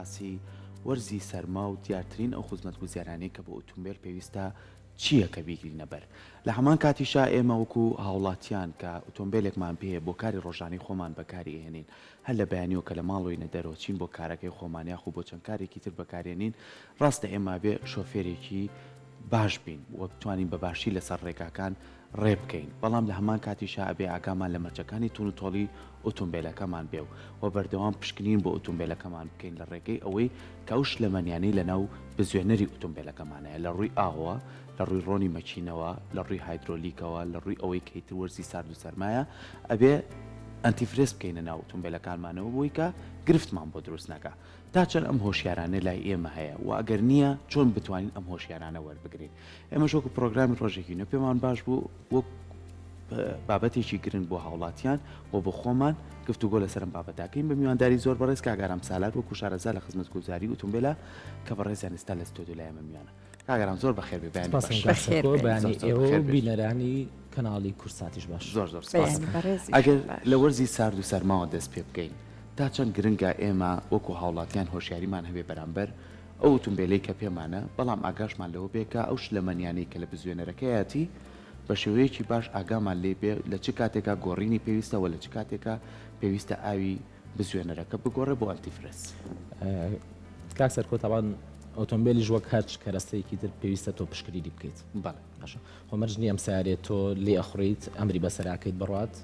باسی وەرزی سەرما و دیارترین ئەو خزمەتگوزارانەی کە بۆ ئوتومبێل پێویستە چییە کە بیگرینە بەر. لە هەمان کاتیشا ئێمە وەکو هاوڵاتیان کە ئوتۆمبێلێکمان پێیە بۆ کاری ڕۆژانەی خۆمان بەکاری ئەهێنین هەر لە بەیانیەوە کە لە ماڵەوەینە دەرەوە چین بۆ کارەکەی خۆمان یاخو بۆ چەند کارێکی تر بەکارێنین ڕاستە ئێمە ئەبێ شۆفێرێکی باش بین و بتوانین بە باشی لەسەر ڕێگاکان ڕێ بکەین بەڵام لە هەمان کاتیشا ئەبێ ئاگامان لە مەرجەکانی تونوتۆڵی ئوتومبێلەکەمان بێ و وە بەردەوام پشکنین بۆ ئوتومبێلەکەمان بکەین لە ڕێگەی ئەوەی کە ئەو شلەمەنیانەی لە ناو بزوێنەری ئوتومبێلەکەمانەیە لە ڕووی ئاوەوە لە ڕووی ڕۆنی مەکینەوە لە ڕووی هایدرۆلیکەوە لە ڕووی ئەوەی کە ئیتر وەرزی سارد و سەرمایە ئەبێ antifreeze بکەینە ناو ئوتومبێلەکانمانەوە بۆی کە گرفتمان بۆ دروست نەکا تا چەند ئەم هۆشیارانە لای ئێمە هەیە و ئەگەر نییە چۆن بتوانین ئەم هۆشیارانە وەربگرین ئێمەش وەکو پرۆگرامی ڕۆژێکی نوێ پێمان باش بوو وەک بابەتێکی گرنگ بۆ هاوڵاتیان و بۆ خۆمان گفتوگۆ لەسەر ئەم بابەتاکەین بە میوانداری زۆر بەڕێز کاک ئارام سالار وەکو شارەزا لە خزمەتگوزاری ئوتومبێلە کە بەڕێزیان ئێستا لە ستۆدیۆ لای ئێمە میوانە. کاک ئارام زۆر بەخێر بێ بەیانی باش. بەخێر بێن. بەیانی ئێوە و بینەرانی کەناڵی کوردساتیش باش. زۆر زۆر سپاس. ئەگەر لە وەرزی سارد و سەرماوە دەست پێ بکەین تا چەند گرنگە ئێمە وەکو هاوڵاتیان هۆشیاریمان هەبێ بەرامبەر ئەو ئوتومبێلەی کە پێمانە، بەڵام ئاگاشمان لەوە بێ کە ئەو شلەمەنیانەی کە لە بزوێنەرەکەیەتی بە شێوەیەکی باش ئاگامان لێی بێ لە چ کاتێکا گۆڕینی پێویستە وە لە چ کاتێکا پێویستە ئاوی بزوێنەرەکە بگۆڕێ بۆ antifreeze. کاک سەرکۆ تاوان ئۆتۆمبێلیش وەک هەرچ کەرەستەیەکی تر پێویستە تۆ پشکنینی بکەیت. بەڵێ. باشە خۆ مەرج نییە ئەم سەیارەیە تۆ لێ ئەخوڕیت ئەمری بەسەراکەیت بڕوات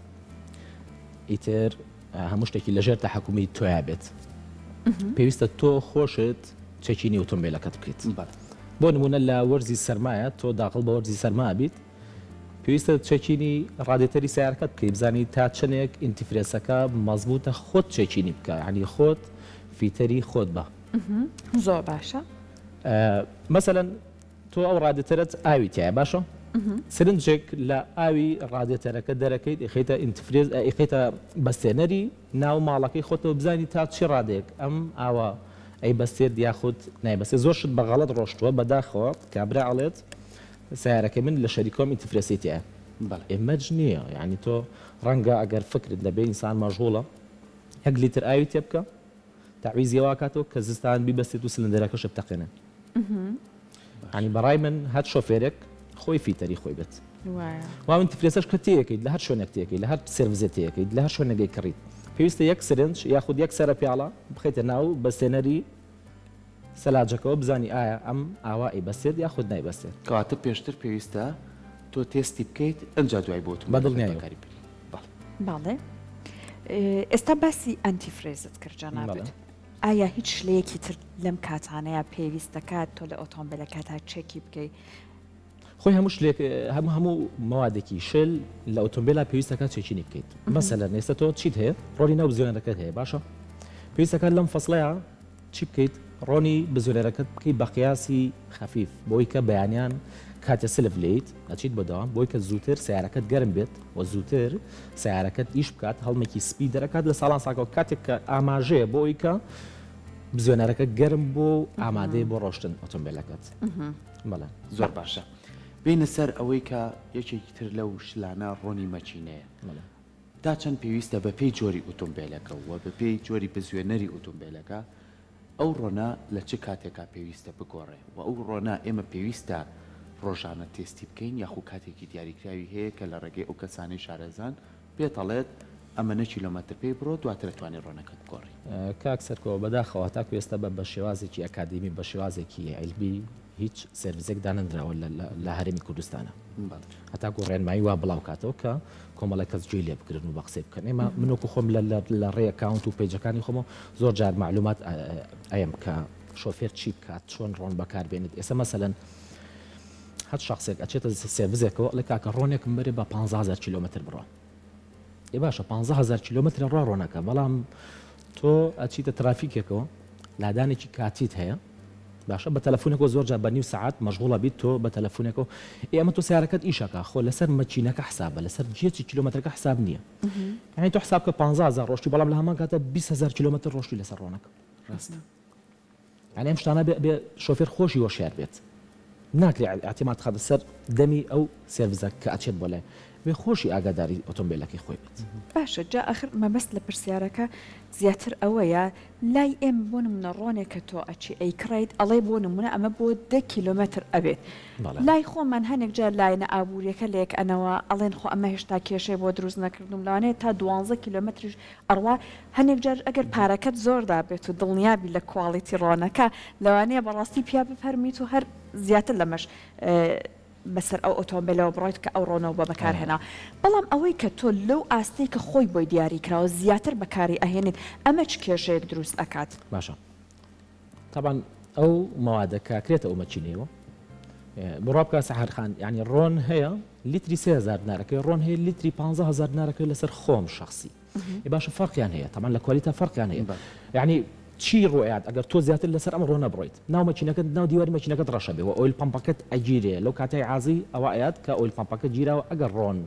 ئیتر هەموو شتێکی لەژێر تەحەکومی تۆیا بێت پێویستە تۆ خۆشت checking ی ئۆتۆمبیلەکەت بکەیت بۆ نمونە لە وەرزی سەرمایە تۆ داخڵ بە وەرزی سەرما بیت پێویستە checking ی ڕادێتەری سیارەکەت بکەیت بزانی تا چەندێک antifreeze ەکە مەزبوتە خۆت checking ی بکە هەنی خۆت فیتەری خۆت بە زۆر باشە مەسەلەن تۆ ئەو ڕادێتەرەت ئاوی تیایە باشە سرنجێک لە ئاوی ڕادێتەرەکە دەرەکەیت ئیخەیتە antifreeze ئیخەیتە بەستێنەری ناو ماڵەکەی خۆتەوە بزانی تا چی ڕادەیەک ئەم ئاوە ئەی بەستێت یاخود نایبەستێت زۆر شت بە غەڵەت ڕۆشتووە بەداخەوە کابرا ئەڵێت سیارەکەی من لە شەریکۆم antifreeze ی تیایە بەڵێ ئێ مەرج نییە یعنی تۆ ڕەنگە ئەگەر فکرت نەبێ ئینسان مەشغوڵە یەک لیتر ئاوی تێ بکە تەعویزی وا کاتەوە کە زستان بیبەستێت و سلندەرەکەش بتەقێنێ ینی بەڕای من هەر شۆفێرێک خۆی فیتەری خۆی بێت وا من antifreeze ەش کە تێەکەیت لە هەر شوێنێک تێەکەی لە هەر سێرڤزێ تێەکەیت لە هەر شوێنەگەی کڕیت پێویستە یەک سرنج یاخود یەک سەرە پیاڵە بخەیتە ناو بەستێنەری سەلاجەکەوە بزانی ئایا ئەم ئاوا ئەیبەستێت یاخود نایبەستێت. کەواتە پێشتر پێویستە تۆ تێستی بکەیت ئەنجا دوای بۆ ئۆتۆمبێلەکەت بەکاری بێنی. بەڵێ. بەڵێ ئێستا باسی antifreeze ت کرد جەنابت ئایا هیچ شلەیەکی تر لەم کاتانەیە پێویست دەکات تۆ لە ئۆتۆمبێلەکەتا check ی بکەی؟ خۆی هەموو شلێک هەموو هەموو مەوادێکی شل لە ئۆتۆمبێلا پێویستەکە checking ی بکەیت مەسەلەن ئێستا تۆ چیت هەیە ڕۆنی ناو بزوێنەرەکەت هەیە باشە پێویستەکە لەم فەسڵەیە چی بکەیت ڕۆنی بزوێنەرەکەت بکەیت بە قیاسی خەفیف بۆی کە بەیانیان کاتێ سلف لێیت ئەچیت بۆ دەوام بۆی کە زووتر سیارەکەت گەرم بێت و زووتر سیارەکەت ئیش بکات هەڵمێکی سپی دەرەکات لە ساڵان ساکەوە کاتێک کە ئاماژەیە بۆی کە بزوێنەرەکە گەرم بۆ ئامادەی بۆ ڕۆشتن ئۆتۆمبیلەکەت بەڵێ. زۆر باشە بێینە سەر ئەوەی کە یەکێکی تر لەو شلانە ڕۆنی مەکینەیە تا چەند پێویستە بە پێی جۆری ئوتومبێلەکە و بە پێی جۆری بزوێنەری ئوتومبێلەکە ئەو ڕۆنە لە چ کاتێکا پێویستە بگۆڕێ و ئەو ڕۆنە ئێمە پێویستە ڕۆژانە تێستی بکەین یاخو کاتێکی دیاریکراوی هەیە کە لە ڕێگەی ئەو کەسانەی شارەزان پێت ئەڵێت ئەمەنە کیلۆمەتر پێی بڕۆ دواتر ئەتوانی ڕۆنەکەت بگۆڕی. کاک سەرکۆ بەداخەوە هەتاکو ئێستا بە بە شێوازێکی ئەکادیمی بە شێوازێکی عیلمی هیچ سێرڤسێک دانەنراوە لە هەرێمی کوردستانە هەتاکو ڕێنمایی وا بڵاو کاتەوە کە کۆمەڵێک کەس گوێی لێ بگرن و بە قسەی بکەن ئێمە من وەکو خۆم لە ڕێ account و page ەکانی خۆمەوە زۆر جار مەعلومات ئەیەم کە شۆفێر چی بکات چۆن ڕۆن بەکار بێنێت ئێستا مەسەلەن هەر شخصێک ئەچێتە سێرڤسێکەوە ئەڵێ کاکە ڕۆنێکم بەرێ بە 15000 کیلۆمەتر بڕۆ ئێ باشە 15000 کیلۆمەترە ڕا ڕۆنەکە بەڵام تۆ ئەچیتە ترافیکێکەوە لادانێکی کاتیت هەیە باشە بە تەلەفونێکەوە زۆر جار بە نیو سەعات مەشغوڵە بیت تۆ بە تەلەفونێکەوە ئێ ئەمە تۆ سیارەکەت ئیشەکە خۆ لەسەر مەکینەکە حسابە لەسەر گێچی کیلۆمەترەکە حساب نییە یعنی تۆ حساب کە 15000 ڕۆشتی بەڵام لە هەمان کاتە 20000 کیلۆمەتر ڕۆشتی لەسەر ڕۆنەکە ڕاستە یانی ئەم شتانە بێ بێ شۆفێر خۆشی هۆشیار بێت ناکرێ ئیعتیماد خاتە سەر دەمی ئەو سێرڤزە کە ئەچێت بۆ لای. بێ خۆشی ئاگاداری ئۆتۆمبیلەکەی خۆی بێت. باشە جا ئاخر مەبەست لە پرسیارەکە زیاتر ئەوەیە لای ئێمە بۆ نمونە ڕۆنێک کە تۆ ئەچی ئەیکڕیت ئەڵێ بۆ نمونە ئەمە بۆ دە کیلۆمەتر ئەبێت لای خۆمان هەنێک جار لایەنە ئابووریەکە لێک ئەنەوە ئەڵێن خۆ ئەمە هێشتا کێشەی بۆ دروست نەکردوم لەوانەیە تا دوانزە کیلۆمەتریش ئەڕوا هەنێک جار ئەگەر پارەکەت زۆر دابێت و دڵنیابی لە quality ڕۆنەکە لەوانەیە بەڕاستی پیا بپەرمیت و هەر زیاتر لەمەش بەسەر ئەو ئۆتۆمبێلەوە بڕۆیت کە ئەو ڕۆنەو بۆ بەکار هێناوە بەڵام ئەوەی کە تۆ لەو ئاستەی کە خۆی بۆی دیاری کراوە زیاتر بەکاری ئەهێنیت ئەمە چ کێشەیەک دروست ئەکات؟ باشە تەبعەن ئەو مەوادە کە ئەکرێتە ئەو مەکینەیەوە بڕوا بکە سەحەر خان یانی ڕۆن هەیە لیتری 3000 دینارەکەی ڕۆن هەیە لیتری 15000 دینارەکەی لەسەر خۆم شخصی باشە فەرقیان هەیە تەمان لە quality تا فەرقیان هەیە یعنی چی ڕوئات ئەگەر تۆ زیاتر لەسەر ئەم ڕۆنە بڕۆیت ناو مەکینەکەت ناو دیواری مەکینەکەت ڕەشە بێ وە oil pump ەکەت ئەگیرێ لەو کاتای عازی ئەوە ئەیات کە oil pump ەکە گیراوە ئەگەر ڕۆن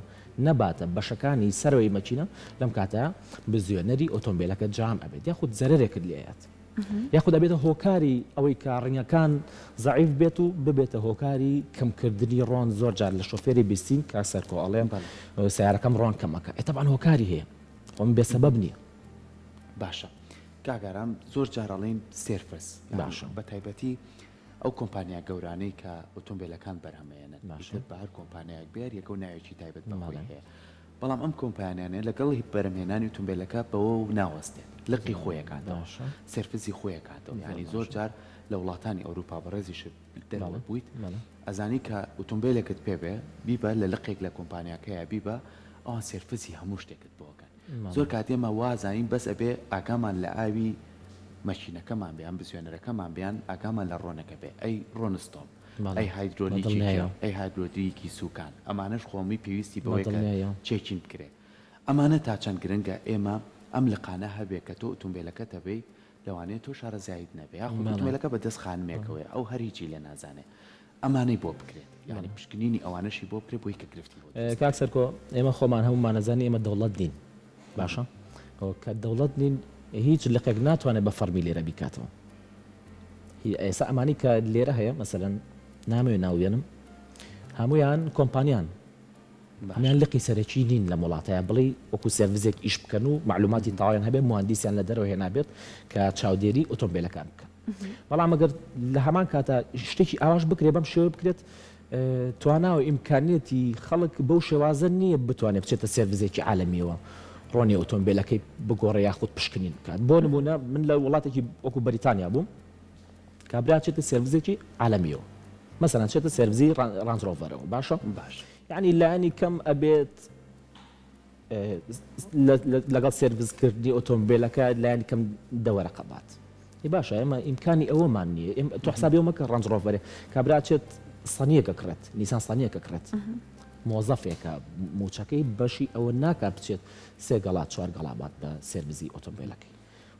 نەباتە بەشەکانی سەرەوەی مەکینە لەم کاتە بزوێنەری ئۆتۆمبیلەکە جام ئەبێت یاخود زەرەرێکت لێ ئەیات یاخود ئەبێتە هۆکاری ئەوەی کە ڕینگەکان زەعیف بێت و ببێتە هۆکاری کەمکردنی ڕۆن زۆر جار لە شۆفێری بیستین کاک سەرکۆ ئەڵێ سیارەکەم ڕۆن کەمەکە ئێ تەبعەن هۆکاری هەیە خۆم بێ سەبەب نییە. باشە کاک ئارام زۆر جار ئەڵێین service باشە بە تایبەتی ئەو کۆمپانیا گەورانەی کە ئۆتۆمبیلەکان بەرهەمەیەنن باشە بە هەر کۆمپانیایەک بێ هەر یەکە و ناوێکی تایبەت بە خۆی هەیە بەڵام ئەم کۆمپانیانە لەگەڵ بەرهەمهێنانی ئۆتۆمبیلەکە بەوە ناوەستێت لقی خۆی ئەکاتەوە service ی خۆی ئەکاتەوە یانی زۆر جار لە وڵاتانی ئەوروپا بەڕێزیشت دەرەوە بوویت ئەزانی کە ئۆتۆمبیلێکت پێ بێ بیبە لە لقێک لە کۆمپانیاکەیە بیبە ئەوان service ی هەموو شتێکت بۆ ئەکەن زۆر کات ئێمە وازانین بەس ئەبێ ئاگامان لە ئاوی مەکینەکەمان بێ یان بزوێنەرەکەمان بێ یان ئاگامان لە ڕۆنەکە بێ ئەی ڕۆنستۆم ئەی هایدرۆلیکی ئەی هایدرۆدریکی سوکان ئەمانەش خۆمی پێویستی بەوەیە کە checking بکرێ ئەمانە تا چەند گرنگە ئێمە ئەم لقانە هەبێ کە تۆ ئوتومبێلەکەت ئەبەی لەوانەیە تۆ شارەزاییت نەبێ یاخود ئوتومبێلەکە بە دەست خانمێکەوەیە ئەو هەر هیچی لێ نازانێ ئەمانەی بۆ بکرێت یانی پشکنینی ئەوانەشی بۆ بکرێت بۆی کە گرفتی بۆ دروست کاک سەرکۆ ئێمە خۆمان هەموومان ئەزانین ئێمە دەوڵەت نین باشە کە دەوڵەت نین هیچ لقێک ناتوانێت بە فەڕمی لێرە بیکاتەوە ئێستا ئەمانی کە لێرە هەیە مەسەلەن نامەوێ ناوێنم هەمویان کۆمپانیان هەمویان لقی سەرەکی نین لەم وڵاتەیە بڵێی وەکو service ێک ئیش بکەن و معلوماتی تەواویان هەبێت موهەندیسیان لە دەرەوە هێنابێت کە چاودێری ئۆتۆمبیلەکان بکەن بەڵام ئەگەر لە هەمان کاتا شتێکی ئاواش بکرێت بەم شێوە بکرێت توانا و ئیمکانیەتی خەڵک بەو شێوازە نییە بتوانێت بچێتە service ێکی عالەمیەوە ڕۆنی ئۆتۆمبیلەکەی بگۆڕێ یاخود پشکنین بکات بۆ نمونە من لە وڵاتێکی وەکو بەریتانیا بووم کابرا چێتە service ێکی عالەمیەوە مەسەلەن چێتە service ی ڕانج ڕۆڤەرەوە باشە باش یعنی لایەنی کەم ئەبێت لەگەڵ service کردنی ئۆتۆمبیلەکە لایەنی کەم دەوەرە قەبات باشە ئێمە ئیمکانی ئەوەمان نییە تۆ حسابی ئەوە مەکە ڕانج ڕۆڤەرێ کابرا چێت سەنیەکە کڕێت نیسان سەنیەکە کڕێت مۆزەفێکە موچەکەی بەشی ئەوە ناکات بچێت سێ گەڵا چوار گەڵا بات بە service ی ئۆتۆمبیلەکەی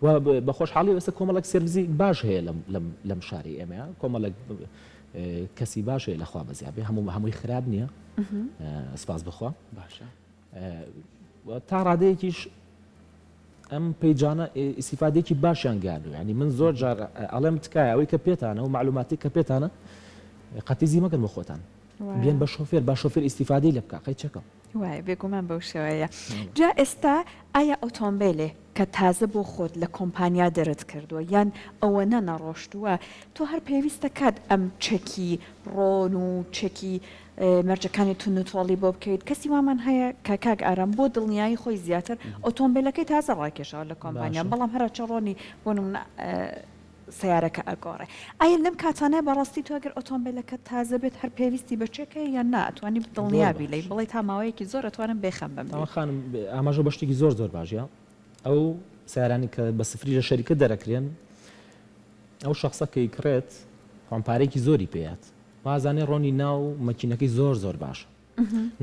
و بە خۆشحاڵی ئێستا کۆمەڵێک service ی باش هەیە لەم لەم لەم شاری ئێمەیە کۆمەڵێک کەسی باش هەیە لەخوا بەزیا بێ هەموو هەمووی خراپ نییە سپاس بخوا باشە تا ڕادەیەکیش ئەم page انە ئیسیفادێکی باشیان گەیاندووە ینی من زۆر جار ئەڵێم تکایە ئەوەی کە پێتانە و معلوماتی کە پێتانە قەتیزی مەکەن بۆ خۆتان بێن بە شۆفێر با شۆفێر ئیسیفادەی لێ بکە قەی چەکە وایە بێگومان بەو شێوەیە جا ئێستا ئایا ئۆتۆمبێلێ کە تازە بۆ خۆت لە کۆمپانیا دەرت کردووە یان ئەوەنە نەڕۆشتووە تۆ هەر پێویستە کات ئەم چەکی ڕۆن و چەکی مەرجەکانی توندوتۆڵی بۆ بکەیت کەسی وامان هەیە کە کاک ئارام بۆ دڵنیایی خۆی زیاتر ئۆتۆمبێلەکەی تازە ڕاکێشاوە لە کۆمپانیا بەڵام هەرچە ڕۆنی بۆ نمونە سەیارەکە ئەگۆڕێ ئایا لەم کاتانە بەڕاستی تۆ ئەگەر ئۆتۆمبێلەکەت تازە بێت هەر پێویستی بە check ە یان نا ئەتوانی دڵنیا بی لێی بڵێی تا ماوەیەکی زۆر ئەتوانم بێ خەم بم تاوان خانم ئاماژە بە شتێکی زۆر زۆر باشە ئەو سیارانی کە بە سفری لە شەریکە دەرەکرێن ئەو شخصە کە ئیکڕێت خۆم پارێکی زۆری پێیات وازانێ ڕۆنی ناو مەکینەکەی زۆر زۆر باشە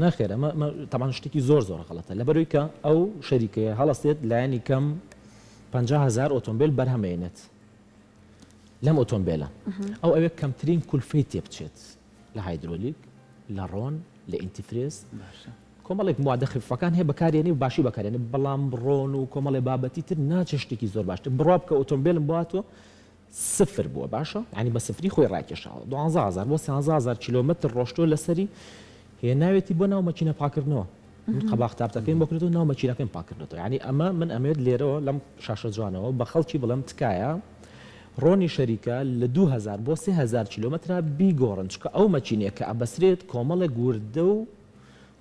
نەخێر ئەمە تەبعەن شتێکی زۆر زۆر غەڵەتە لەبەرەوەی کە ئەو شەریکەیە هەڵەستێت لایەنی کەم 50 هەزار ئۆتۆمبیل بەرهەمێنێت لەم ئۆتۆمبیلە ئەو ئەوێ کەمترین کولفەی تێبچێت لە هایدرۆلیک لە ڕۆن لە antifreeze کۆمەڵێک موادە خفەکان هەیە بەکارێنی و باشی بەکارێنی بەڵام ڕۆن و کۆمەڵێ بابەتی تر ناچێت شتێکی زۆر باشتر بڕوا بکە ئۆتۆمبیلم بۆ هاتووە سفر بووە باشە یانی بە سفری خۆی ڕاکێشاوە 12000 بۆ 13000 کیلۆمەتر ڕۆشتووە لەسەری هێناوێتی بۆ ناو مەکینە پاکردنەوە. من قەباخ تاپتەکەیم بۆ کردو ناو مەکینەکەیم پاک کردۆتەوە یانی ئەمە من ئەمەوێت لێرەوە لەم شاشە جوانەوە بە خەڵکی بڵێم تکایە ڕۆنی شەریکە لە 2000 بۆ 3000 کیلۆمەترا بیگۆڕن چونکە ئەو مەکینەیە کە ئەبەسرێت کۆمەڵێک وردە و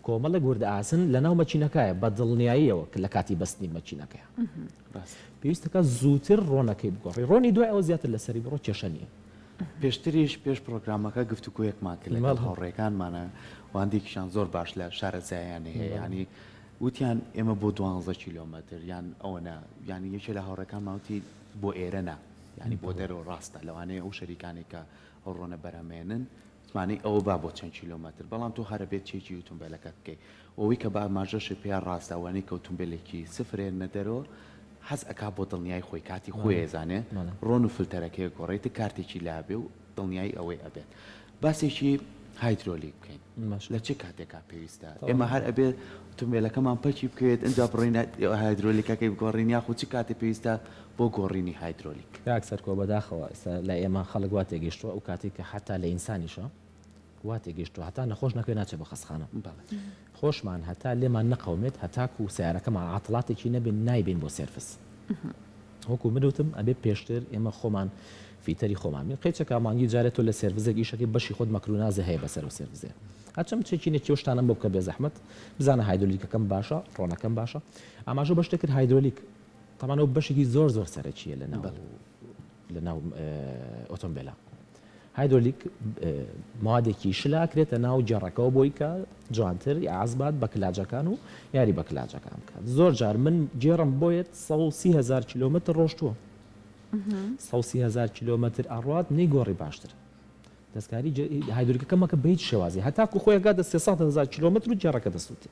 کۆمەڵێک وردە ئاسن لە ناو مەکینەکایە بە دڵنیاییەوە کە لە کاتی بەستنی مەکینەکەیە پێویستەکە زووتر ڕۆنەکەی بگۆڕی ڕۆنی دوای ئەوە زیاتر لەسەری بڕۆ کێشە نییە. پێشتریش پێش پرۆگرامەکە گفتوگۆیەکمان کرد لەگەڵ هاوڕێکانمانە و هەندێکیشان زۆر باش لە شارەزایان هەیە ینی وتیان ئێمە بۆ دوانزە کیلۆمەتر یان ئەوە نا ینی یەکێ لە هاوڕێکانمان وتی بۆ ئێرە نا ینی بۆ دەرەوە ڕاستە لەوانەیە ئەو شەریکانێک کە ئەو ڕۆنە بەرهەمێنن متمانەی ئەوە با بۆ چەند کیلۆمەتر بەڵام تۆ هەر ئەبێت چێکی ئوتومبێلەکەت بکەی و ئەوەی کە بە ئاماژەشت پێیا ڕاستە ئەوانەی کە ئوتومبێلێکی سفر هێننە دەرەوە حەز ئەکا بۆ دڵنیای خۆی کاتی خۆی ئەزانێ ڕۆن و فلتەرەکەی ئەگۆڕێت کارتێکی لابێ و دڵنیای ئەوەی ئەبێت باسێکی هایدرۆلیک بکەین لە چ کاتێکا پێویستە ئێمە هەر ئەبێ ئوتومبێلەکەمان پەکی بکەوێت ئینجا بڕۆین هایدرۆلیکەکەی بگۆڕین یاخود چ کاتێ پێویستە بۆ گۆڕینی هایدرۆلیک؟ کاک سەرکۆ بەداخەوە ئێستا لای ئێمە خەڵک وا تێگەیشتووە ئەو کاتەی کە حەتا لە ئینسانیشە وا تێگەیشتووە هەتا نەخۆش نەکەوێت ناچێت بۆ خەستخانە خۆشمان هەتا لێمان نەقەومێت هەتاکو سەیارەکەمان عاتڵاتێکی نەبێت نایبەین بۆ سێرفس وەکو من وتم ئەبێ پێشتر ئێمە خۆمان فیتەری خۆمان بین قەیچەکە مانگی جارێ تۆ لە سێرڤزێک ئیشەکەی بەشی خۆت مەکرونازێ هەیە بەسەر ئەو سێرڤزێ هەرچەم چێکی نەکی ئەو شتانەم بۆ بکە بێزەحمەت بزانە هایدرۆلیکەکەم باشە ڕۆنەکەم باشە ئاماژە بە شتێک کرد هایدرۆلیک تەبعەن ئەو بەشێکی زۆر زۆر سەرەکیە لە ناو لە ناو ئۆتۆمبێلە هایدرۆلیک موادێکی شلە ئەکرێتە ناو گێڕەکەوە بۆی کە جوانتر یاعز بات بە کلاجەکان و یاری بە کلاجەکان بکات زۆر جار من گێڕم بۆیەت 130 هزار کیلۆمەتر ڕۆشتووە 130 هزار کیلۆمەتر ئەڕوات نەیگۆڕی باشتر دەستکاری هایدرۆلیکەکە مەکە بە هیچ شێوازی هەتاکو خۆی ئەگاتە 300 هزار کیلۆمەتر و گێڕەکە دەسووتێ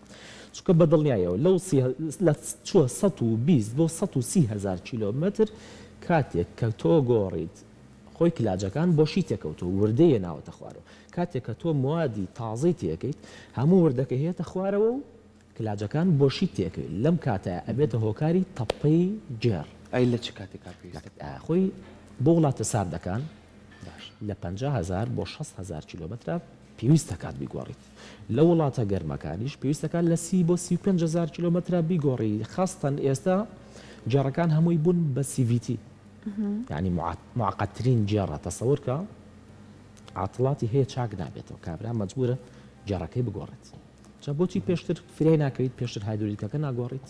چونکە بە دڵنیایەوە لەو لە چووە 120 بۆ 130 هزار کیلۆمەتر کاتێک کە تۆ گۆڕیت خۆی کلاجەکان بۆشی تێکەوتووە وردەی هێناوەتە خوارەوە کاتێک کە تۆ موادی تازەی تێکەیت هەموو وردەکە هێتە خوارەوە و کلاجەکان بۆشی تێکەوێت لەم کاتەیا ئەبێتە هۆکاری تەپەی گێڕ. ئەی لە چ کاتێکا پێویستە؟ خۆی بۆ وڵاتە ساردەکان لە 50 هەزار بۆ 60 هەزار کیلۆمەترا پێویست دەکات بیگۆڕیت لە وڵاتە گەرمەکانیش پێویست دەکات لە 30 بۆ 35 هەزار کیلۆمەترا بیگۆڕی خاستەن ئێستا گێڕەکان هەمووی بوون بە CVT یانی معقدترین گێڕە تەسەور کە عاتڵاتی هەیە چاک نابێتەوە کابرا مەجبورە گێڕەکەی بگۆڕێت جا بۆچی پێشتر فریای ناکەویت پێشتر هایدرۆلیکەکە ناگۆڕیت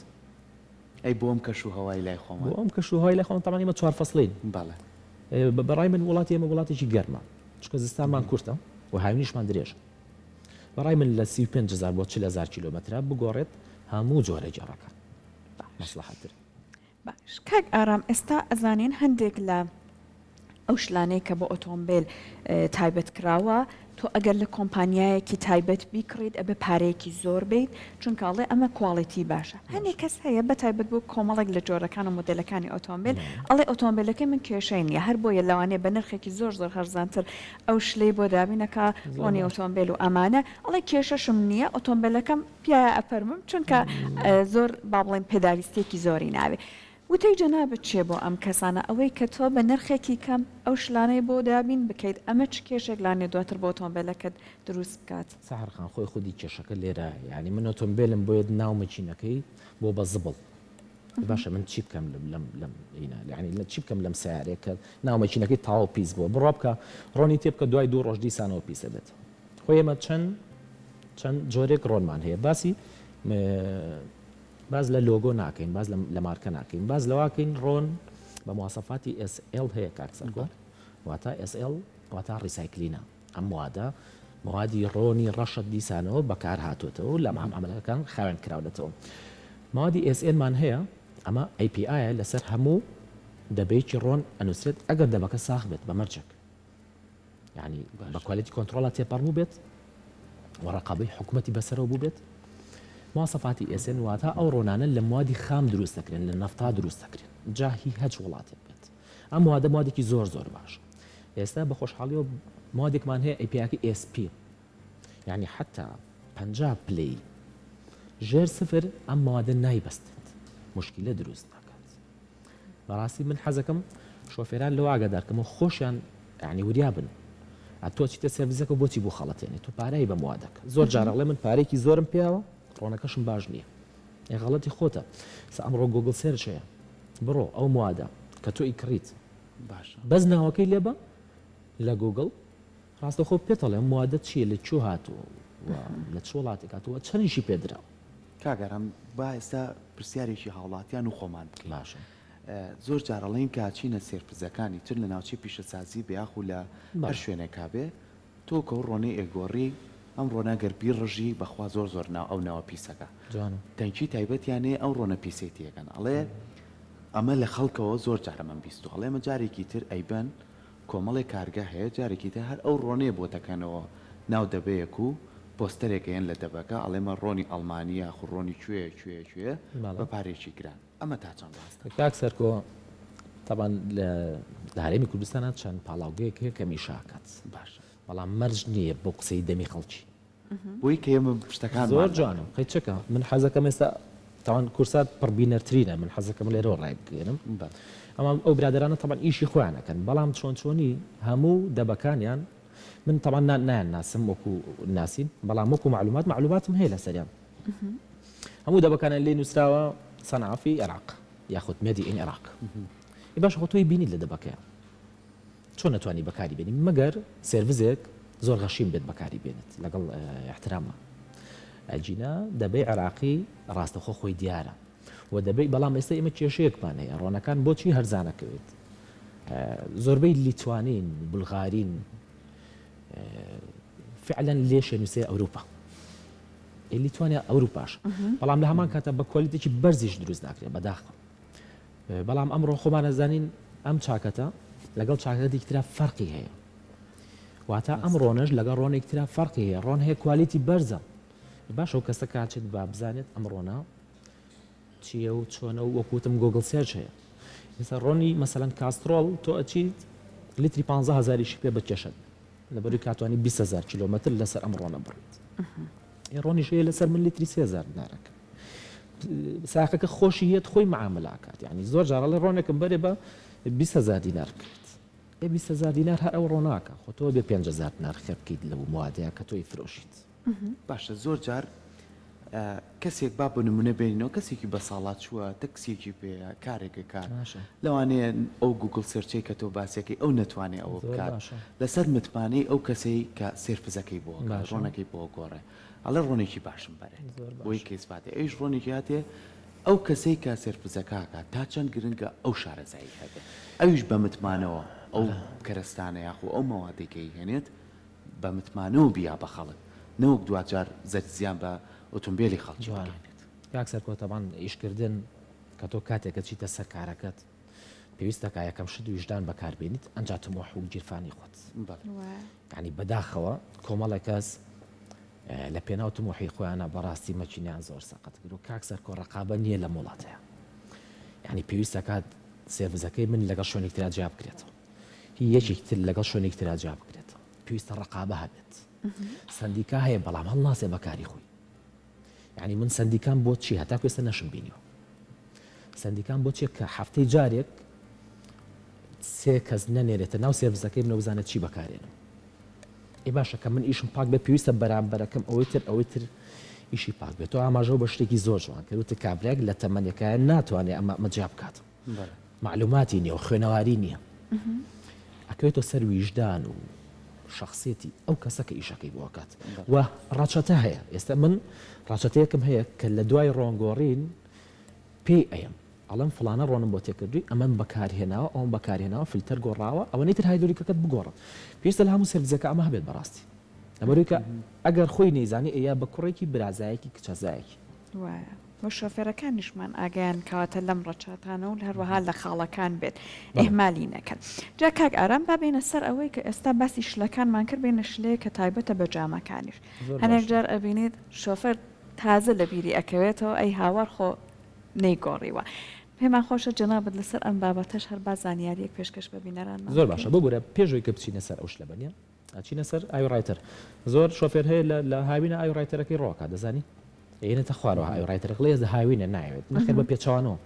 ئەی بۆ ئەم کەش و هەوای لای خۆمان بۆ ئەم کەش و هەوای لای خۆمان تەبعەن ئێمە چوار فەسڵین بەڵێ بەڕای من وڵاتی ئێمە وڵاتێکی گەرمە چونکە زستانمان کورتە و هاوینیشمان درێژە بەڕای من لە 35 هزار بۆ 40 هزار کیلۆمەترە بگۆڕێت هەموو جۆرە گێڕەکان مەسڵەحەتر باش کاک ئارام ئێستا ئەزانین هەندێک لە ئەو شلانەی کە بۆ ئۆتۆمبێل تایبەت کراوە تۆ ئەگەر لە کۆمپانیایەکی تایبەت بیکڕیت ئەبێ پارەیەکی زۆر بیت چونکە ئەڵێ ئەمە quality باشە هەندێک کەس هەیە بە تایبەت بۆ کۆمەڵێک لە جۆرەکان و مۆدێلەکانی ئۆتۆمبێل ئەڵێ ئۆتۆمبێلەکەی من کێشەی نییە هەر بۆیە لەوانەیە بە نرخێکی زۆر زۆر هەرزانتر ئەو شلەی بۆ دابینەکا ڕۆنی ئۆتۆمبێل و ئەمانە ئەڵێ کێشەشم نییە ئۆتۆمبێلەکەم پیایا ئەفەرموم چونکە زۆر با بڵێین پێداویستیەکی زۆری ناوێ. وتەی جەنابت چیە بۆ ئەم کەسانە ئەوەی کە تۆ بە نرخێکی کەم ئەو شلانەی بۆ دابین بکەیت ئەمە چ کێشێک لانیە دواتر بۆ ئۆتۆمبێلەکەت دروست بکات؟ سەحەر خان خۆی خودی کێشەکە لێرایە یانی من ئۆتۆمبێلم بۆیەت ناو مەکینەکەی بۆ بە زبڵ باشە من چی بکەم لەم لەم هینا یانی لە چی بکەم لەم سەیارەیە کە ناو مەکینەکەی تەواو پیس بووە بڕوا بکە ڕۆنی تێ بکە دوای دوو ڕۆژ دیسانەوە پیس ئەبێت خۆی ئێمە چەند چەند جۆرێک ڕۆنمان هەیە باسی باس لە لۆگۆ ناکەین باس لە مارکە ناکەین باس لەواکەین ڕۆن بە مواسەفاتی SL هەیە کاک سەرکۆ واتە SL واتە recycling ە ئەم موادە موادی ڕۆنی ڕەشە دیسانەوە بەکار هاتووەتەوە لە مەعمەلەکان خاوێن کراونەتەوە موادی SL مان هەیە ئەمە API لەسەر هەموو دەبەیەکی ڕۆن ئەنووسرێت ئەگەر دەبەکە ساغ بێت بە مەرجێک یانی بە quality control ا تێپەڕ بووبێت و ڕقابەی حکوومەتی بەسەرەوە بووبێت مواسەفاتی SN واتە ئەو ڕۆنانە لە موادی خام دروست دەکرێن لە نەفتا دروست دەکرێن جا هی هەچ وڵاتێک بێت ئەم موادە موادێکی زۆر زۆر باش ئێستا بە خۆشحاڵیەوە موادێکمان هەیە API ەکەی SP یعنی حتا 50 پلەی ژێر سفر ئەم موادە نایبەستێت مشکلە دروست ناکات بەڕاستی من حەزەکەم شۆفێران لەوە ئاگادار کەمەوە خۆشیان یعنی وریا بن تۆ چیتە سێرڤیسەکە بۆچی بۆ خەڵەتێنی تۆ پارەی بە موادەکە زۆر جار ئەڵێ من پارێکی زۆرم پیاوە. ڕۆنەکەشم باش نییە. ئێ غەڵەتی خۆتە. ئێستا ئەمڕۆ Google search هەیە. بڕۆ ئەو موادە کە تۆ ئیکڕیت باشە. بەس ناوەکەی لێبە لە گوگڵ ڕاستەوخۆ پێت ئەڵێ ئەم موادە چییە لە کوێ هاتووە و لە چ وڵاتێک هاتووە چەندیشی پێ دراوە. کاک ئارام با ئێستا پرسیارێکی هاوڵاتیان و خۆمان بکەین. باشە. زۆر جار ئەڵێن کە ئەچینە سێرفزەکانی چ لە ناوچەی پیشەسازی بێ یاخو لە هەر بەڵێ. شوێنێکا بێ تۆ کە ئەو ڕۆنەی ئەگۆڕی ئەم ڕۆنە گەر بیڕژی بەخوا زۆر زۆر ناو ئەو ناوە پیسەکە جوانە. تەنکی تایبەتیان هەیە ئەو ڕۆنە پیسەی تێکەن ئەڵێ ئەمە لە خەڵکەوە زۆر جار ئەمەم بیستوە ئەڵێ ئەمە جارێکی تر ئەیبەن کۆمەڵێ کارگە هەیە جارێکی تر هەر ئەو ڕۆنەیە بۆ دەکەنەوە ناو دەبەیەک و پۆستەرێک ئەیەن لە دەبەکە ئەڵێ ئەمە ڕۆنی ئەڵمانی یاخو ڕۆنی کوێیە کوێیە کوێیە بەڵێ. بە پارەیەکی گران ئەمە تا چەند ڕاستە؟ کاک سەرکۆ تەبعەن لە لە هەرێمی کوردستانا چەند پاڵاوگەیەک هەیە کە ئەم ئیشە ئەکات باشە. بەڵام مەرج نییە بۆ قسەی دەمی خەڵکی. بۆی کە ئێمە شتەکانمان زۆر جوانە قەی چەکە من حەزەکەم ئێستا تاوان کورسات پڕبینەرترینە من حەزەکەم لێرەوە ڕای بگەێنم ئەمە ئەو برادرانە تەبان ئیشی خۆیان ئەکەن بەڵام چۆن چۆنی هەموو دەبەکانیان من تەبان نایان ناسم وەکو ناسین بەڵام وەکو معلومات معلوماتم هەیە لەسەریان هەموو دەبەکانیان لێ نووسراوە سەنعافی عێراق یاخود made in عێراق باش خۆ تۆی بینیت لە دەبەکەیان چۆن ئەتوانی بەکاری بێنی مەگەر سێرڤزێک زۆر غەشیم بێت بەکاری بێنێت لەگەڵ احترامە ئەگینا دەبەی عێراقی ڕاستەخۆ خۆی دیارە و دەبەی بەڵام ئێستا ئێمە کێشەیەکمان هەیە ڕۆنەکان بۆچی هەرزانەکەوێت زۆربەی لیتوانین بولغارین فعلا لێشێ نووسێ ئەوروپا لیتوانیا ئەوروپاش بەڵام لە هەمان کاتە بە کوالیتێکی بەرزیش دروست ناکرێت بەداخەوە بەڵام ئەمڕۆ خۆمان ئەزانین ئەم چاکەتە لەگەڵ چاکەتێکی ترا فەرقی هەیە واتە ئەم ڕۆنەش لەگەڵ ڕۆنێک ترا فەرقی هەیە ڕۆن هەیە quality بەرزە باشە و کەسە کاچێت با بزانێت ئەم ڕۆنە چییە و چۆنە و وەکوتم Google search هەیە ئێستا ڕۆنی مەسەلەن کاسترۆڵ تۆ ئەچیت لیتری 15 هزاریشی پێ بکێشت لەبەروی کاتوانی 20 هزار کیلۆمەتر لەسەر ئەم ڕۆنە بڕیت ڕۆنیش هەیە لەسەر من لیتری 3000 دینارەکە ساقەکە خۆشی یەت خۆی معاملە ئەکات یانی زۆر جار ئەڵێ ڕۆنێکم بەرێ بە 20 هەزار دینار بکرێت ئێ 20 هەزار دینار هەر ئەو ڕۆناکە خۆ تۆ بێ 5 هەزار دینار خێر بکەیت لەو موادەیە کە تۆی فرۆشیت. باشە زۆر جار کەسێک با بۆ نمونە بێنینەوە کەسێکی بەساڵاچووە تەکسیەکی پێیە کارێک ئەکات باشە. لەوانەیە ئەو Google search ەی کە تۆ باسیەکەی ئەو نەتوانێ ئەوە زۆر بکات باشە. لەسەر متمانەی ئەو کەسەی کە سێرفزەکەی بۆ ئەکات باشە. ڕۆنەکەی بۆ ئەگۆڕێ ئەڵێ ڕۆنێکی باشم بەرێ زۆر بۆی باشە. کە ئیسپاتێ ئەویش ڕۆنێکی هاتێ ئەو کەسەی کە سێرفزەکە ئەکات تا چەند گرنگە ئەو شارەزایی هەبێ ئەویش بە متمانەوە ئەو کەرەستانە یاخۆ ئەو مەوادەی کە ئەیهێنێت بە متمانەوە بیا بە خەڵک نەوەک دواجار زەرد زیان بە ئۆتۆمبێلی خەڵکی جوانە بگەیەنێت. کاک سەرکۆ تەبعەن ئیشکردن کە تۆ کاتێک ئەچیتە سەر کارەکەت پێویستە کا یەکەم شت ویژدان بەکار بێنیت ئەنجا تموح و گیرفانی خۆت. بەڵێ. وایە. یانی بەداخەوە کۆمەڵێک کەس لە پێناو تموحی خۆیانە بەڕاستی مەکینەیان زۆر سەقەت کرد و کاک سەرکۆ ڕەقابە نییە لەم وڵاتەیە یانی پێویستە کات سێرڤزەکەی من لەگەڵ شوێنێک ترا جیا بکرێتەوە هی یەکێک تر لەگەڵ شوێنێک ترا جیا بکرێتەوە پێویستە ڕەقابە هەبێت سەندیکا هەیە بەڵام هەڵناسێ بەکاری خۆی یعنی من سەندیکام بۆ چی هەتا ئێستا نەشم بینیوە سەندیکام بۆ چیە کە هەفتەی جارێک سێ کەس نەنێرێتە ناو سێرڤسەکەی منەوە بزانێت چی بەکارێنم ئێ باشە کە من ئیشم پاک بێ پێویستە بەرامبەرەکەم ئەوەی تر ئەوەی تر ئیشی پاک بێت تۆ ئاماژەوە بە شتێکی زۆر جوان کرد وتت کابرایەک لە تەمەنێکایە ناتوانێت ئەمە ئەمە جیا بکات معلوماتی نییە و خوێنەواری نییە ئەکەوێتەوە سەر ویژدان و شخصێتی ئەو کەسە کە ئیشەکەی بۆ ئەکات و ڕەچەتە هەیە ئێستا من ڕەچەتەیەکم هەیە کە لە دوای ڕۆنگۆڕین پێی ئەیەم ئەڵێم فڵانە ڕۆنم بۆ تێکردووی ئەمەم بەکارهێناوە ئەوم بەکارهێناوە فلتەر گۆڕاوە ئەوەنەی تر هایدۆلیکەکەت بگۆڕە پێویستە لە هەموو سێرڤیسەکە ئەمە هەبێت بەڕاستی لەبەرەوەی کە ئەگەر خۆی نەیزانی ئەیا بە کوڕێکی برازایەکی کچەزایەکی. وایە وە شۆفێرەکانیشمان ئاگایان کەواتە لەم ڕەچاتانە و هەروەها لە خاڵەکان بێت ئیهمالی نەکەن جا کاک ئارام با بێینە سەر ئەوەی کە ئێستا باسی شلەکانمان کرد بێینە شلەیەک کە تایبەتە بە جامەکانیش هەنێک جار ئەبینیت شۆفێر تازە لە بیری ئەکەوێتەوە ئەی هاوار خۆ نەیگۆڕیوە. پێمان خۆشە جەنابت لەسەر ئەم بابەتەش هەر با زانیاریەک پێشکەش بە بینەرانمان زۆر باشە بکەی. ببورە پێش ئەوەی کە بچینە سەر ئەو شلەبەنیە ئەچینە سەر ئاوی ڕایتەر زۆر شۆفێر هەیە لە لە هاوینە ئاوی ڕایتەرەکەی ڕۆکات دەزانی ئەیەنێتە خوارەوە ئاوی ڕایتەرەکە ڵێ هاوینە نایەوێت نەخێر بە پێچەوانەوە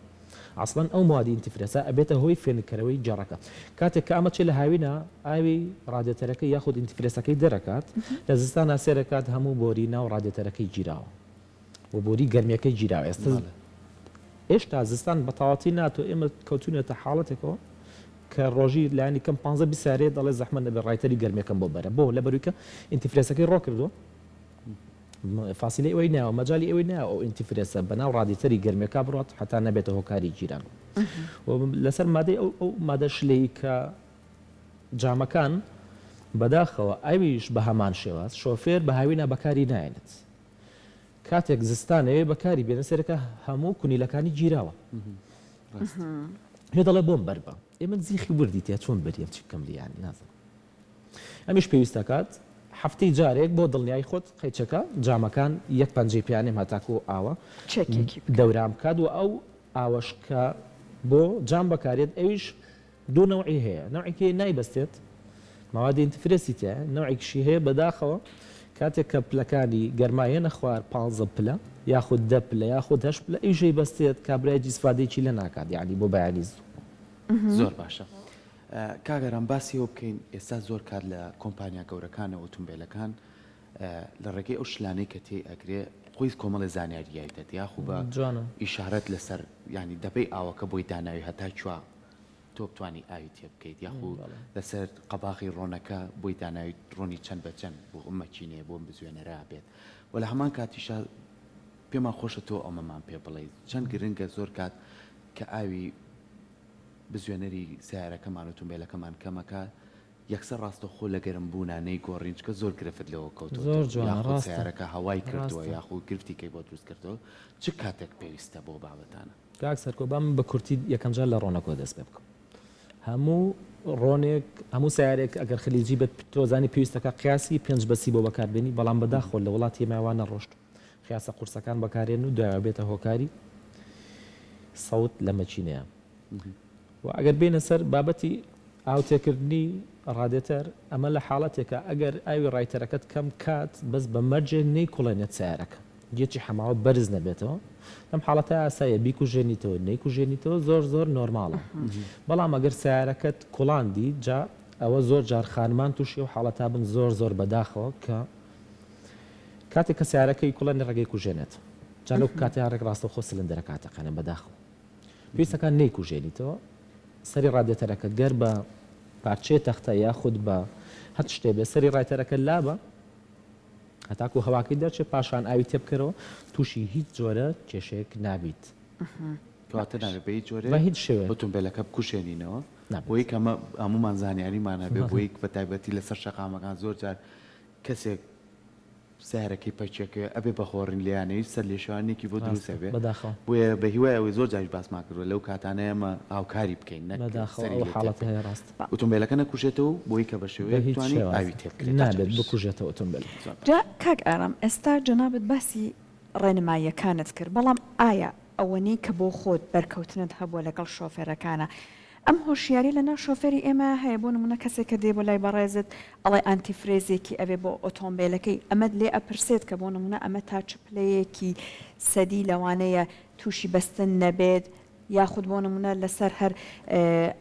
ئەسڵەن ئەو موادی antifreeze ە ئەبێتە هۆی فێنککەرەوەی جەڕەکە کاتێک کە ئەمە چێ لە هاوینە ئاوی ڕادێتەرەکەی یاخود antifreeze ەکەی دەرەکات لە زستانا سێرەکات هەموو بۆری ناو ڕادێتەرەکەی گیراوە. و بۆری گەرمیەکەی گیراوە ئێستا هێشتا زستان بە تەواوەتی ناتۆ ئێمە کەوتونەتە حاڵەتێکەوە کە ڕۆژی لایەنی کەم 15 20 سارێ دەڵێ زەحمەت نەبێ ڕایتەری گەرمیەکەم بۆ بەرە بۆ لەبەروی کە antifreeze ەکەی ڕۆ کردووە فاسیلەی ئەوەی ناوە مەجای ئەوەی ناوە ئەو antifreeze ە بەناو ڕادیتەری گەرمیەکە بڕات حتا نەبێتە هۆکاری گیران لەسەر مادەی ئەو ئەو مادە شلەی کە جامەکان بەداخەوە ئەویش بە هەمان شێواز شۆفێر بە هاوینا بەکاری نایەنێت کاتێک زستان ئەوێ بەکاری بێنە سەرەکە هەموو کونیلەکانی گیراوە پێ دەڵێ بۆم بەربە ئێ من زیخی وردی تیا چۆن بەریم چی بکەم لیانی نازانم ئەمیش پێویستە کات هەفتەی جارێک بۆ دڵنیای خۆت قەیچەکە جامەکان یەک پەنجەی پیانێم هەتاکو ئاوە چێکێکی بکە. دەوران بکات و ئەو ئاوەش کە بۆ جام بەکارێت ئەویش دوو نەوعی هەیە نەوعێکی هەیە نایبەستێت مەوادی antifreeze ی تیایە نەوعێکیشی هەیە بەداخەوە کاتێک کە پلەکانی گەرما یەنە خوار پانزە پلە یاخود دە پلە یاخود هەشت پلە ئەویش ئەیبەستێت کابرای ئیسفادەیەکی لێ ناکات یانی بۆ بەیانی زوو. زۆر باشە کاک ئارام باسی ئەوە بکەین ئێستا زۆر کات لە کۆمپانیا گەورەکانەوە ئۆتومبێلەکان لە ڕێگەی ئەو شلانەی کە تێی ئەگرێ خۆی کۆمەڵێ زانیاری یایتەت یاخو بە جوانە. ئیشارەت لەسەر یانی دەبەی ئاوەکە بۆی داناوی هەتا کوا تۆ بتوانی ئاوی تێ بکەیت یاخو لەسەر قەباغی ڕۆنەکە بۆی داناویت ڕۆنی چەند بە چەند بۆ ئەم مەکینەیە بۆ ئەم بزوێنەرە بێت وە لە هەمان کاتیشا پێمان خۆشە تۆ ئەمەمان پێ بڵێیت چەند گرنگە زۆر کات کە ئاوی بزوێنەری سەیارەکەمان ئۆتۆمبێلەکەمان کەمەکە یەکسەر ڕاستەوخۆ لە گەرم بوونا نەیگۆڕین چونکە زۆر گرفت لەوە کەوتۆتەوە زۆر جوانە یاخود ڕاستە سەیارەکە هەوای کردووە ڕاستە. یاخود گرفتی کەی بۆ دروست کردەوە چ کاتێک پێویستە بۆ بابەتانە؟ کاک سەرکۆ با من بە کورتی یەکەم جار لە ڕۆنەکۆ دەست پێ بکەم هەموو ڕۆنێک هەموو سیارێک ئەگەر خلیجی بێت تۆزانی پێویستەکە قیاسی پێنج بەسی بۆ بەکاربێنی بەڵام بەداخەوە لە وڵاتی ئێمە وا نەڕۆشت قیاسە قورسەکان بەکارێن و دوایەوە بێتە هۆکاری سەوت لە مەکینەیە و ئەگەر بێینە سەر بابەتی ئاو تێکردنی ڕادێتەر ئەمە لە حاڵەتێکە ئەگەر ئاوی ڕایتەرەکەت کەم کات بەس بە مەرجێ نەیکوڵێنێت سەیارەکە گێچی حەماوە بەرز نەبێتەوە لەم حاڵەتە ئاساییە بیکوژێنیتەوە نەیکوژێنیتەوە زۆر زۆر نۆرماڵە بەڵام ئەگەر سەیارەکەت کوڵاندی جا ئەوە زۆر جار خانمان تووشی ئەو حاڵەتە بن زۆر زۆر بەداخەوە کە کاتێک کە سەیارەکەی کوڵێنێ ڕێگەی کوژێنێت جا لەو کاتەیان ڕێک ڕاستەوخۆ سلندەرەکە ئەتەقێنێ بەداخەوە پێویستەکان نەیکوژێنیتەوە سەری ڕادێتەرەکە گەر بە پارچەیە تەختە یاخود بە هەر شتێ بێ سەری ڕایتەرەکە لابە هەتاکو هەواکەی دەرچێت پاشان ئاوی تێبکەرەوە تووشی هیچ جۆرە کێشەیەک نابیت. کەواتە نابێت بە هیچ جۆرێک بە هیچ شێوەیەک ئۆتۆمبێلەکە بکوژێنینەوە نابێت. بۆی کە ئەمە هەموومان زانیاریمان هەبێ بۆی بە تایبەتی لەسەر شەقامەکان زۆر جار کەسێک سەیارەکەی پەکێکەوێ ئەبێ بە هۆڕین لێیانەوی سەر لێشێوانێکی بۆ دروست ڕاستە ئەبێ بەداخەوە. بۆیە بە هیوای ئەوەی زۆر جاریش باسمان کردوە لەو کاتانە ئێمە هاوکاری بکەین نەک بەداخەوە سەری ئەو لێ تێک حاڵەتە بکەین هەیە ڕاستە. ئوتومبێلەکە نەکوژێتەوە بۆی کە بە بە شێوەیەک هیچ بتوانی شێواز ئاوی تێ بکرێت نابێت تاچ بکوژێتەوە ئۆتۆمبێل. زۆر باش. جا کاک ئارام ئێستا جەنابت باسی ڕێنماییەکانت کرد بەڵام ئایا ئەوەنەی کە بۆ خۆت بەرکەوتنت هەبووە لەگەڵ شۆفێرەکانا ئەم هۆشیاریە لەناو شۆفێری ئێمە هەیە بۆ نمونە کەسێک کە دێ بۆ لای بەڕێزت ئەڵێ antifreeze ێکی ئەوێ بۆ ئۆتۆمبێلەکەی ئەمەت لێ ئەپرسێت کە بۆ نمونە ئەمە تا چ پلەیەکی سەدی لەوانەیە توشی بەستن نەبێت یاخود بۆ نمونە لەسەر هەر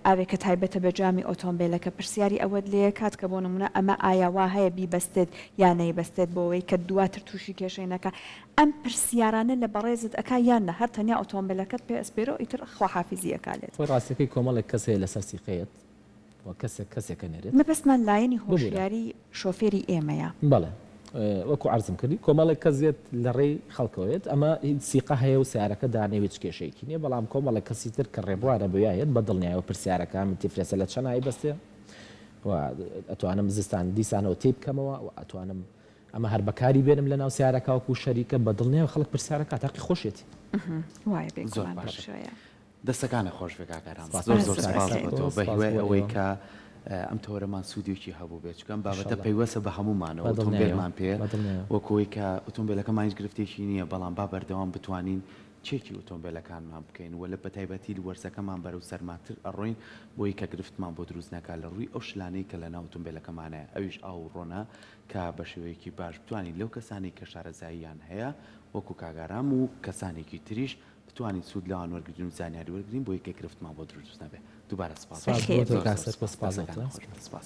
ئاوێک کە تایبەتە بە جامی ئۆتۆمبێلەکە پرسیاری ئەوەت لێکات کە بۆ نمونە ئەمە ئایا وا هەیە بیبەستێت یا نەیبەستێت بۆوەی کە دواتر توشی کێشەی نەکا ئەم پرسیارانە لە بەڕێزت ئەکا یان نا هەر تەنیا ئۆتۆمبێلەکەت پێ ئەسپێرێ و ئیتر خواحافیزی ئەکا لێت. خۆی ڕاستەکەی کۆمەڵێک کەس هەیە لەسەر سیقەیەت و کەسێک کەسێک ئەنێرێت. مەبەستمان لایەنی ببورە. هۆشیاری شۆفێری ئێمەیە. بەڵێ وەکو عەرزم کردی کۆمەڵێک کەس دێت لە ڕێی خەڵکەوە یەت ئەمە سیقە هەیە و سەیارەکە دانێ و هیچ کێشەیەکی نیە بەڵام کۆمەڵێک کەسی تر کە ڕێبوارە بۆیا یەت بە دڵنیایەوە پرسیارەکە antifreeze ە لە چەند ئەیبەستێ و ئەتوانم زستان دیسانەوە تێی بکەمەوە و ئەتوانم ئەمە هەر بەکاری بێنم لەناو سەیارەکە وەکو شەریکە بە دڵنیایەوە خەڵک پرسیارەکات هەقی خۆشیەتی. وایە زۆر بێگومان بەم باشە شێوەیە. دەستەکانت خۆش بێ کاک ئارام سپاس زۆر بۆ زۆر تۆ سپاس کاک بۆ تۆ سەرکۆ بە سپاس هیوای بۆ ئەوەی ئێوە کە ئەم تەوەرەمان سوودێکی هەبوو بێت چونکە ئەم بابەتە ئیشەڵا پەیوەستە بە هەموومانەوە بە دڵنیایەوە ئۆتۆمبێلمان پێیە بە دڵنیایەوە وەکو ئەوەی کە ئۆتۆمبێلەکەمان هیچ گرفتێکی نییە بەڵام با بەردەوام بتوانین چێکی ئۆتۆمبێلەکانمان بکەین و لە بەتایبەتی وەرزەکەمان بەرەو سەرماتر ئەڕۆین بۆی کە گرفتمان بۆ دروست نەکات لە ڕووی ئەو شلانەی کە لەناو ئۆتۆمبێلەکەمانەیە ئەویش ئاو و ڕۆنە کە بە شێوەیەکی باش بتوانین لەو کەسانەی کە شارەزاییان هەیە وەکو کاک ئارام و کەسانێکی تریش بتوانین سوود لەوان وەرگرین و زانیاری وەرگرین بۆی کە گرفتمان بۆ دروست نەبێت. دووبارە سپاس سپاس بۆ بۆ تۆ. تۆ زۆر کاک زۆر سەرکۆ سپاس. سپاس بۆ دەستەکانت تۆ. خۆش بێت. سپاس.